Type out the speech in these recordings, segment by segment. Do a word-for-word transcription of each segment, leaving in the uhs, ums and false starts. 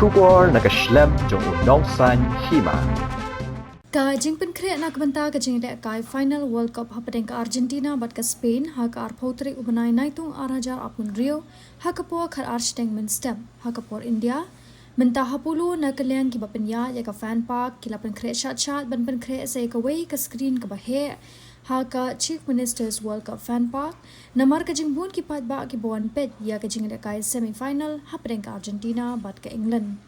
Khubor na ka shlem jong u nongsaiñ hima. Ka jingpynkhreh na ka bynta ka jingïalehkai final World Cup hapdeng ka Argentina bad ka Spain ha ka arphew tarik u bnai Naitung ar hajar arphew hynriew ha ka por khatar shiteng mynstep ha ka por India. Mynta ha Polo na ka liang kiba pynïaid ïa ka fan park ki la pynkhreh shat shat ban pynkhreh sa ïa kawei ka screen kaba heh ha ka Chief Minister's World Cup Fan Park. Namar ka jingbun ki paidbah kiba wan peit ïa ka jingïalehkai semi final hapdeng ka Argentina bad ka England.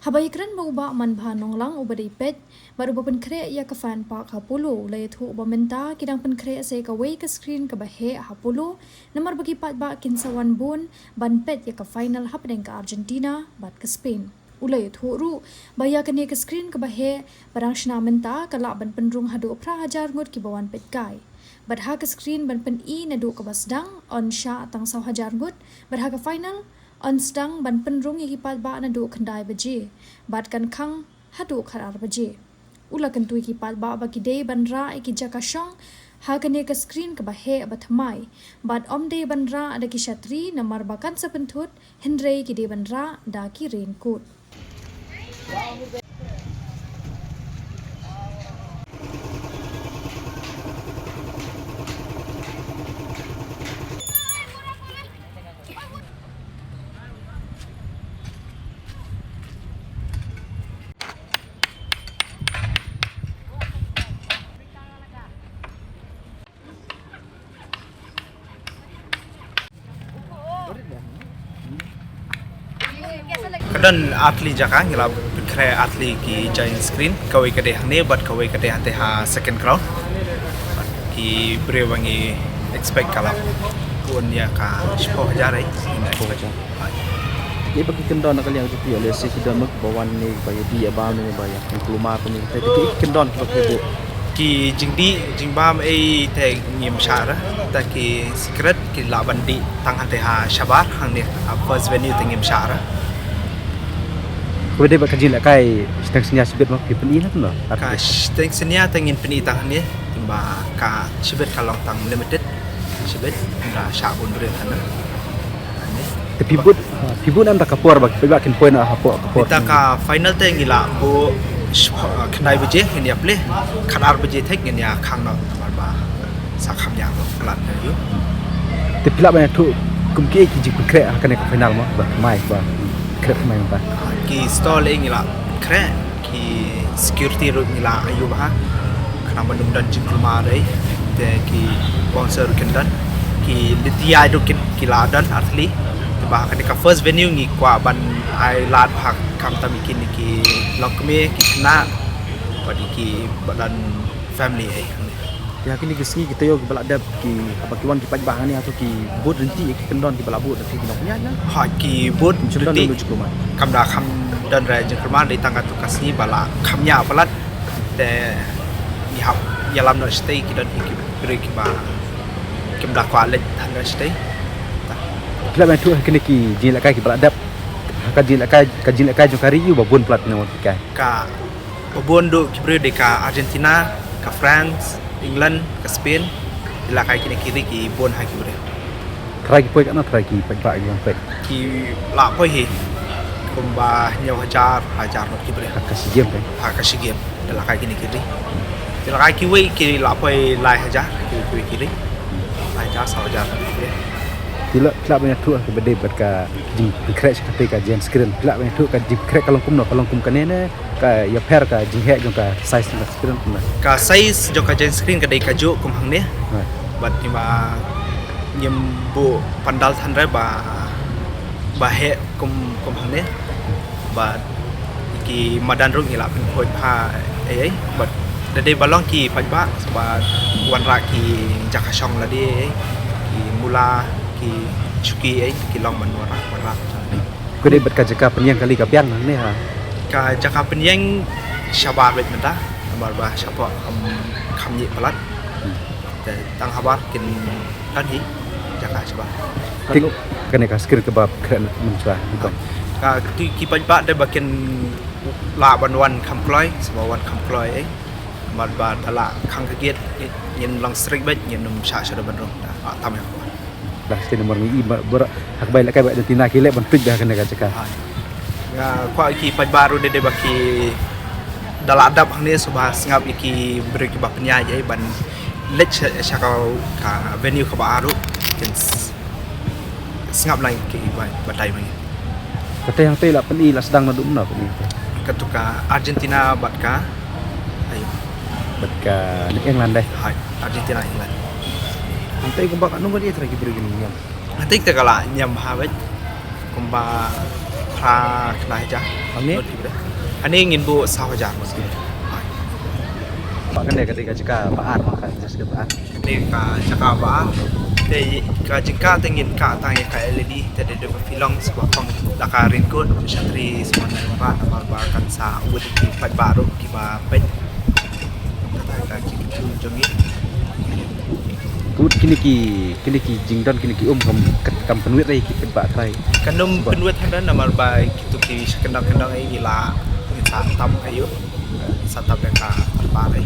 Haba ïakren bad u Bah Manbha Nonglang uba dei peit bad uba pynkhreh ïa ka fan park ha Polo, u la ïathuh ba mynta ki dang pynkhreh sa ïa kawei ka screen kaba heh ha Polo, namar ba ki paidbah kin sa wan bun ban peit ïa ka final hapdeng ka Argentina bad ka Spain. U la ïathuh ruh ba ïa kane ka screen kaba heh ba dang shna mynta ka lah ban pynrung haduh phra hajar ngut kiba wan peitkai. Bad ha ka screen ban pyni naduh kaba sdang yn shah tang saw hajar ngut, bad ha ka final yn sdang ban pynrung ïa ki paidbah naduh khyndai baje bad kan khang haduh khatar baje. U la kyntu ïa ki paidbah ba ki dei ban rah ïa ki jaka shong ha kane ka screen kaba heh ba thymmai, bad ym dei ban rah da ki shatri namar ba kan sa pynthut, hynrei ki dei ban rah da ki raincoat. Ka don artylli jaka ngi la pynkhreh artylli ki giant screen, kawei ka dei hangne bad kawei ka dei hangtei ha second ground. Ki briew ba ngi expect ka la bun ïa ka shiphew hajar, eh. Shiphew hajar. Ïa ba ki kyndon na ka liang jong phi, lehse ki don ma kiba wan ne ba ïa dih ïa bam ne ba ïa kulmar ne, te ki kyndon kiba ki buh. Ki jingdih jingbam ei te ngim shah re, te ki secret ki lah ban dih tang hangtei ha shabar hangne ha first venue te ngim shah re. Kaba dei ba ka jingïalehkai shiteng synñia shibit ma phi pyni na kumno? Ka shiteng synñia te ngin pyni tang hangne, ba ka shibit ka long tang limited shibit, da shah bun briew hangne. Te phi bud, phi bud namar ka por ba, ba kin poi na hapoh ka por. Mynta ka final te ngi la buh, uh, khyndai baje ngin ïa plie, khatar baje thik ngin ïa khang noh, namar ba sa kham ïa buh palat na ïoh. Te phi lah ban ïathuh kum kiei ki jingpynkhreh ha kane ka final mo, ba mai ba khreh mai ba. Ki stall ei ngi la khreh, ki security ruh ngi la ïoh bha. Khnang ban ym don jingkulmar ei, te ki bouncer ruh kin don, ki lynti ïaid ruh kin, ki la don artylli. Te ba kane ka first venue ngi kwah ban ai lad bha khamtam ïa kine ki longkmie, ki khynnah bad ïa kiba don family ei. Ïa kine ki sngi ki taïew kiba la dep, ki, haba ki wan ki paidbah hangne, hato ki bud lynti ïa ki kyndon kiba la buh da phi ki nongpynïaid na? Ha, ki bud lynti. Kam da kham don re jingkulmar, dei tang katto ka sngi ba la kham ïa palat. Te ngi hap ïalam noh shatei, ki don ki briew kiba kim da kwah leit than noh shatei. Phi lah ban ïathuh ha kine ki jingïalehkai kiba la dep, ka jingïalehkai, ka jingïalehkai jong ka ri aiu ba bun palat ne wat kai? Ka ba bun duh ki briew dei ka Argentina, ka France, England, ka Spain. Ïalehkai kine ki ri ki bun ha ki briew. Trai ki poi katno trai ki paidbah ki wan peit? Ki la poi hi kumba hynñiew hajar, hajar ngut ki briew. Ha ka SEA Games peit? Ha ka SEA Games. Ïalehkai kine ki ri. Ïalehkai kiwei ki la poi lai hajar, ki, kiwei ki ri. Lai hajar, saw hajar ngut ki briew. Phi lah, phi lah ban ïathuh kaba dei bad ka jingpynkhreh sha kata ka giant screen. Phi lah ban ïathuh ka jingpynkhreh ka long kumno, ka long kum kane ne ka ïapher ka jingheh jong ka size jong ka screen kumno? Ka size jong ka giant screen ka dei kajuh kum hangne. Right. Bad ngi ba ngim buh pandal than re ba, ba heh kum, kum hangne. Bad ki madan ruh ngi la pynkhuid bha ei ei. Bad da dei ba long ki paidbah ba wanrah ki jaka shong lade ei, ki mula, ki shuki ei, ki long ban wanrah, wanrah. Ka dei bad ka jaka pynïeng kali ka biang hangne ha? Ka jaka pynïeng shabar beit mynta, namar ba shapoh kham, kham ñiah palat. Hmm. Te tang habar kin don hi jaka shabar. Tik, kane ka screen kaba kren mynta. Ka tu ki paidbah dei ba kin lah ban wan kham kloi, sngewbha wan kham kloi ei. Namar ba da la khang ka gate, ngin long strict beit, ngin ym shah shuh da ban rung. Da, ah, tam ïa ka. Da shisien namar ngi i ba, ba, ha kaba ïalehkai ba Argentina ki leh ban tuid da kane ka jaka. Ah. Nga kwah ki paidbah ruh de de ba ki da la dap hangne, so ba sngap ïa ki briew ki ba pynïaid ei ban leit sha, sha ka, ka venue ka ba ar ruh kin s- sngap lang ki ba, ba tai mangi. Kata hangta la pyni la sdang naduh mynno pyni? Katu ka Argentina bad ka, ayo, bad ka England dei. Hai, Argentina, England. Hangta kumba katno ka dei trai ki briew ki niam? Hangta ka la niam ha bad kumba phra khyndai hajar. Hangne? Hangne ngin buh saw hajar mesti. Hai. Ba kane ka dei ka jaka ba ar, ba ka jaka ba ar. Te ka jaka ba ar, te ka jingkah te ngin kah tang ïa ka L E D, te dei dei ba phi long shuwa pang da ka raincoat, shatri shuwa na ba, namar ba kan sa wad ki paidbah ruh ki ba peit. Kata ka jingkyntu jong ngi. Kut kine ki, kine ki jingdon kine ki um kam, kam pynwit re ki paidbah trai. Kan ym pynwit hynda namar ba kitu ki sha kyndong kyndong ei ngi la, ngi sa tam ayu. Sa tam da ka paidbah ei.